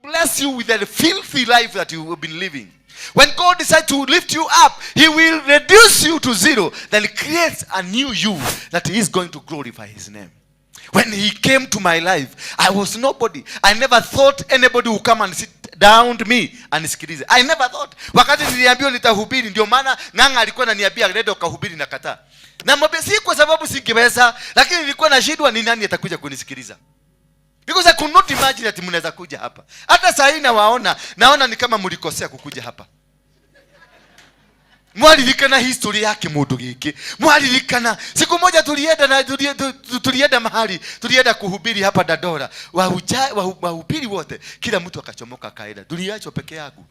bless you with the filthy life that you have been living. When God decides to lift you up, He will reduce you to zero, then creates a new you that is going to glorify His name. When He came to my life, I was nobody. I never thought anybody would come and sit down to me anisikilize. I never thought. Wakati niliambiwa nitahubiri, ndio maana Ng'ang'a alikuwa ananiambia nenda ukahubiri, nakataa. Namwambia si kwa sababu singeweza, lakini nilikuwa nashindwa ni nani atakuja kunisikiliza. Because I could not imagine ati mnaweza kuja hapa. Hata saa hii nawaona, naona ni kama mlikosea kukuja hapa. Mwaririkana history yake mundu giki. Mwaririkana siku moja tulienda na tulienda mahali, tulienda kuhubiri hapa Dandora. Wahubiri wote, kila mtu akachomoka akaenda. Tuliachwa peke yangu.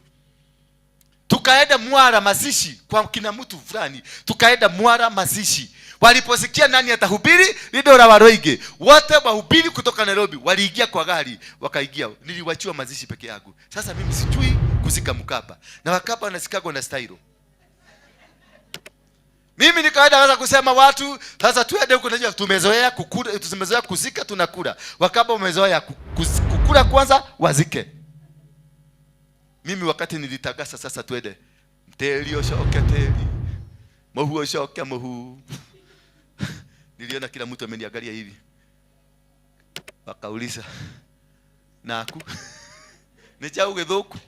Tukaenda Mwara mazishi kwa kina mtu fulani. Tukaenda Mwara mazishi. Waliposikia nani atahubiri, Lidora Waroige. Wote wahubiri kutoka Nairobi waliingia kwa gari, wakaingia. Niliwachiwa mazishi peke yangu. Sasa mimi sijui kuzika Mkamba. Na Wakamba wanasikagwa na style. Mimi nikaenda sasa kusema watu sasa tuende huko, najua tumezoea kukula, tumezoea kuzika tunakula. Wakamba wamezoea kukula kwanza wazike. Mimi wakati nilitangaza sasa twende, teri ucoke teri, muhu ucoke muhu. Niliona kila mtu ameniangalia hivi. Wakauliza, naku ni chau githuku?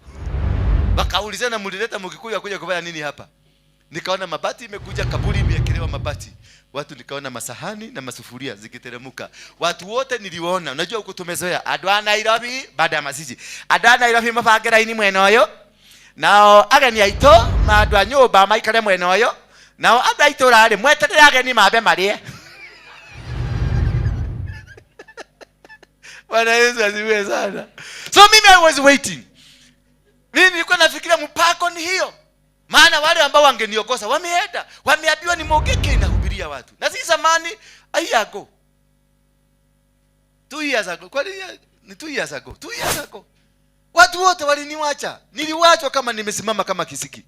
Wakauliza, na mlileta Mkikuyu akuja kufanya nini hapa? Nikaona mabati imekuja, kaburi imeekelewa mabati. Watu nikaona masahani na masufuria zikiteremuka. Watu wote niliwaona. Unajua huko tumezoea andũ a Nairobi baada ya mazishi. Andũ a Nairobi mabange raini mwena ũyũ. Nao ageni aitũ ma andũ a nyũmba maikare mwena ũyũ. Nao andũ a itũra rĩ mweterere ageni mambe marĩe. Bwana Yesu asifiwe sana. So mimi I was waiting. Mimi nilikuwa nafikiria mpako ni hiyo. Maana wale ambao wangeniokosa wameenda, wameambiwa ni Mungiki inahubiria watu. Na si zamani, a year ago. 2 years ago. Kwa nini ni 2 years ago? 2 years ago. Watu wote waliniwacha. Niliwachwa kama nimesimama kama kisiki.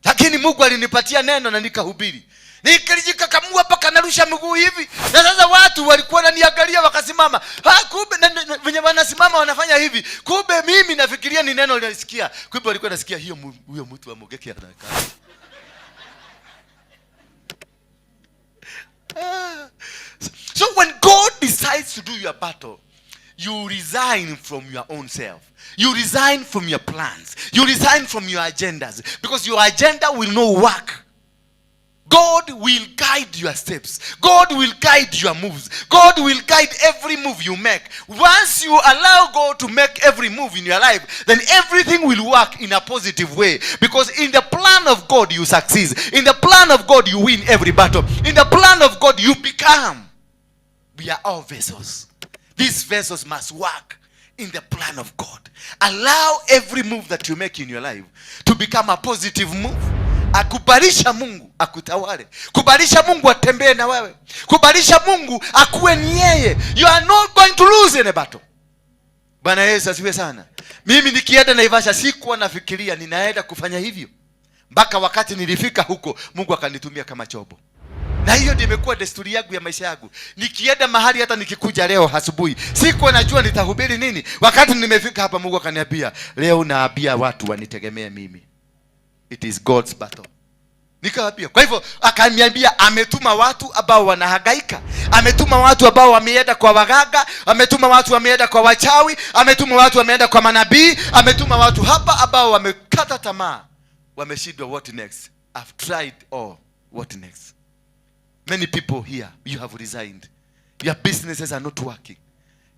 Lakini Mungu alinipatia neno na nikahubiri. Nikajikakamua mpaka narusha mguu hivi. Na sasa watu walikuwa wananiangalia wakasimama. Ha, kumbe na, venye wanasimama wanafanya hivi. Kumbe mimi nafikiria ni neno linasikia. Kumbe walikuwa nasikia hiyo huyo mtu wa Mungiki anakaa. So when God decides to do your battle, you resign from your own self. You resign from your plans. You resign from your agendas. Because your agenda will not work. God will guide your steps. God will guide your moves. God will guide every move you make. Once you allow God to make every move in your life, then everything will work in a positive way. Because in the plan of God, you succeed. In the plan of God, you win every battle. In the plan of God, you become. We are all vessels. These vessels must work in the plan of God. Allow every move that you make in your life to become a positive move. Akubalisha Mungu akutawale. Kubalisha Mungu atembee na wewe. Kubalisha Mungu akuwe ni yeye. You are not going to lose any battle. Bwana Yesu asifiwe sana. Mimi nikienda Naivasha sikuwa nafikiria ninaenda kufanya hivyo. Mpaka wakati nilifika huko Mungu akanitumia kama chombo. Na hiyo ndio imekuwa desturi yangu ya maisha yangu. Nikienda mahali hata nikikuja leo asubuhi, sikuwa najua nitahubiri nini. Wakati nimefika hapa Mungu akaniambia, leo naambia watu wanitegemee mimi. It is God's battle. Nikawaambia. Kwa hivyo akaniambia ametuma watu ambao wanahangaika. Ametuma watu ambao wameenda kwa waganga, ametuma watu wameenda kwa wachawi, ametuma watu wameenda kwa manabii, ametuma watu hapa ambao wamekata tamaa. Wameshindwa, what next? I've tried all. What next? Many people here, you have resigned. Your businesses are not working.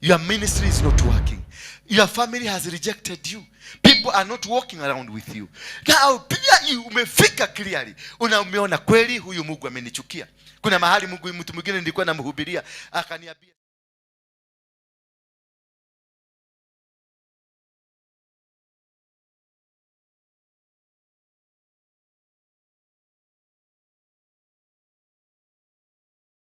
Your ministry is not working. Your family has rejected you. People are not walking around with you. Now, pia you umefika clearly. Umeona kweli huyu Mungu amenichukia. Kuna mahali Mungu, mtu mwingine nilikuwa namhubiria, akaniambia